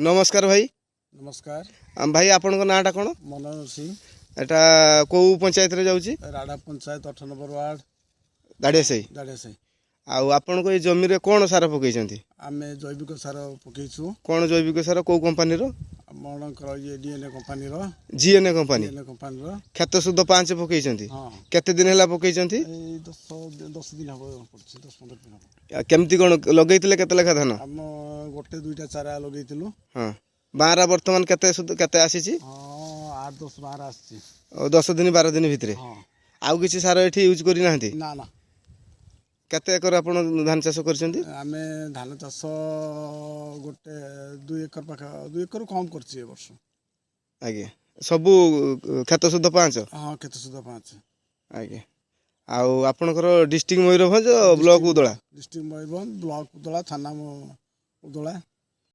ନମସ୍କାର ଭାଇ। ନମସ୍କାର। ଭାଇ, ଆପଣଙ୍କ ନାଁଟା କ'ଣ? ମନୋଜ ସିଂ। ଏଟା କୋଉ ପଞ୍ଚାୟତରେ ଯାଉଛି? Rara panchayat, 8 number ward. ଦାଡ଼ିଆ ସାହି। ଦାଡ଼ିଆ ସାହି। ଆଉ ଆପଣଙ୍କ ଏଇ ଜମିରେ କ'ଣ ସାର ପକେଇଛନ୍ତି? ଆମେ ଜୈବିକ ସାର ପକେଇଛୁ। କ'ଣ ଜୈବିକ ସାର, କୋଉ କମ୍ପାନୀର? ଆପଣଙ୍କର ଇଏ ଡିଏନଏ କମ୍ପାନୀର। ଜିଏନ୍ଏ କମ୍ପାନୀ। ଡିଏନଏ କମ୍ପାନୀର। କ୍ଷେତ ଶୁଦ୍ଧ 5 ପକେଇଛନ୍ତି? ହଁ। କେତେ ଦିନ ହେଲା ପକେଇଛନ୍ତି? ଏଇ 10 ଦିନ ହବ ପଡ଼ିଛି, 10-15 ଦିନ ହବ। ଆଉ କେମିତି କ'ଣ ଲଗେଇଥିଲେ, କେତେ ଲେଖା ଧାନ? ଆମ ଗୋଟେ ଦୁଇଟା ଚାରା ଲଗେଇଥିଲୁ। ହଁ, ବାଁରା ବର୍ତ୍ତମାନ କେତେ କେତେ ଆସିଛି? ହଁ, 8-10 ବାଁରା ଆସିଛି। ଆଉ 10 ଦିନ 12 ଦିନ ଭିତରେ? ହଁ। ଆଉ କିଛି ସାର ଏଠି ୟୁଜ୍ କରିନାହାନ୍ତି? ନା। କେତେ ଏକର ଆପଣ ଧାନ ଚାଷ କରିଛନ୍ତି? ଆମେ ଧାନ ଚାଷ ଗୋଟେ 2 ଏକର ପାଖ, 2 ଏକର କମ୍ କରିଛି ଏ ବର୍ଷ। ଆଜ୍ଞା, ସବୁ କ୍ଷେତ ଶୁଦ୍ଧ 5? ହଁ, କ୍ଷେତ ଶୁଦ୍ଧ 5। ଆଜ୍ଞା, ଆଉ ଆପଣଙ୍କର district Mayurbhanj, block Udala? District Mayurbhanj, block Udala, ଥାନା ଉଦଳା।